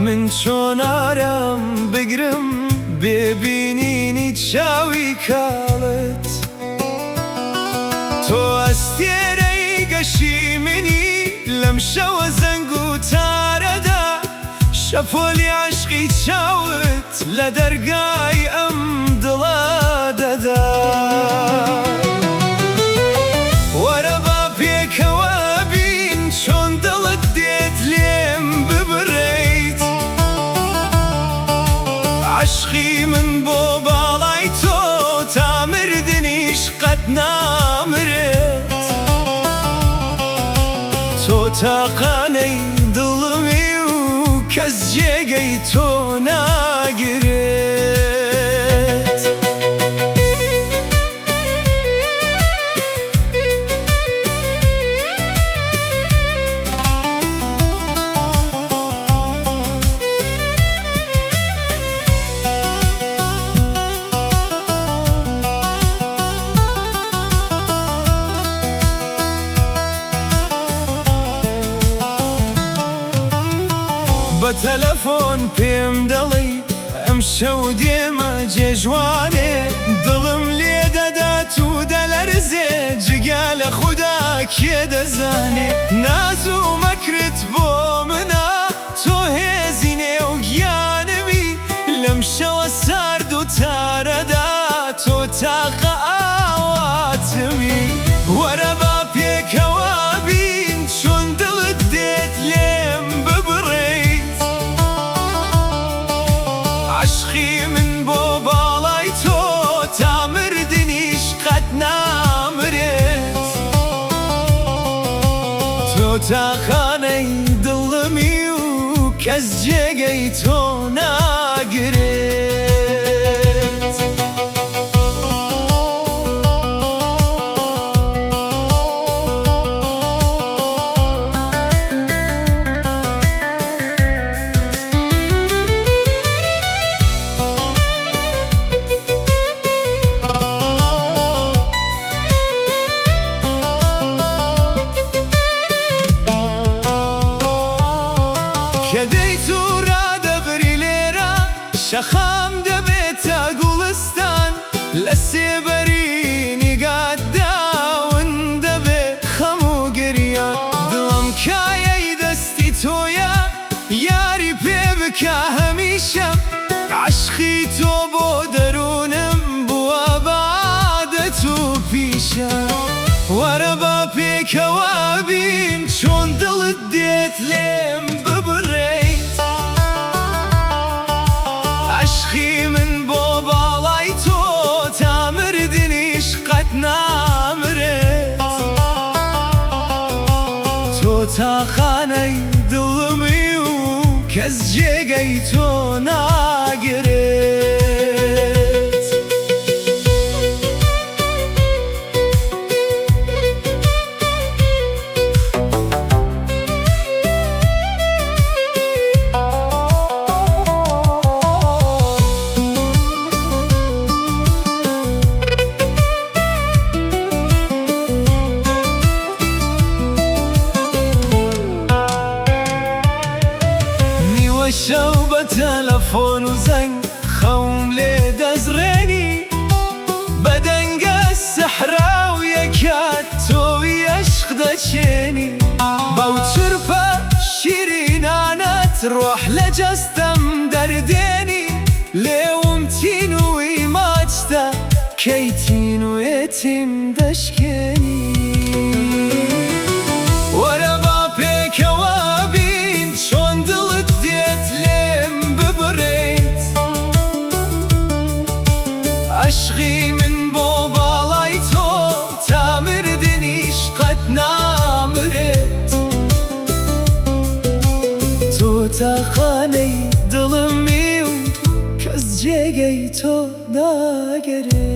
من چۆن ئارام بگرم بێ بینینی چاوی کاڵت؟ تۆ ئەستێرەی گەشی منی لەم شەوە زەنگ و تارەدا، شەپۆلی عەشقی چاوت لە دەرگای ئەم دڵە دەدا. وەرە با پێکەوە بین، چۆن دڵت دێت لێم ببڕیت؟ عەشقی من بۆ باڵای تۆ تا مردنیش قەت نامرێت. تۆ تاقانەی دڵمی و کەس جێگەی تۆ ناگرێت. بە تەلەفۆن پێم دەڵێی ئەمشەو دێمە جێژوانێ، دڵم لێ دەدات و دەلەرزێ، جگە لە خودا کێ دەزانێ؟ ناز و مەکرت بۆ منە، تۆ هێزی نێو گیانمی، لەم شەوە سارد و تارەدا تۆ تاقە ئاواتمی. وەرە با پێکەوە بین، چۆن دڵت دێت لێم ببڕیت؟ عەشقی من بۆ باڵای تۆ تا مردنیش قەت نامرێت. تۆ تاقانەی دڵمی و کەس جێگەی تۆ ناگرێت. کە دێیت و ڕادەبری لێرە، شەقام دەبێتە گوڵستان، لە سێبەری نیگاتدا ون دەبێ خەم و گریان. دڵم کایەی دەستی تۆیە، یاری پێ بکە هەمیشە، عەشقی تۆ بۆ دەروونم بووە بە عادەت و پیشە. وەرە با پێکەوە بین، چۆن دڵت دێت لێم ببڕیت؟ عەشقی من بۆ باڵای تۆ تا مردنیش قەت نامرێت. تۆ تاقانەی دڵمی و کەس جێگەی تۆ ناگرێت. نیوە شەو بە تەلەفۆن و زەنگ خەوم لێ دەزڕێنی، بە دەنگە سەحراویەکەت تۆوی عەشق دەچێنی، بەو چرپە شیرینانەت ڕۆح لە جەستەم دەردێنی، لێوم تینووی ماچتە کەی تینوێتیم دەشکێنی. وەرە با پێکەوە بین، چۆن دڵت دێت لێم ببڕیت؟ عەشقی من بۆ باڵای تۆ تا مردنیش قەت نامرێت. تۆ تاقانەی دڵمی و کەس جێگەی تۆ ناگرێت.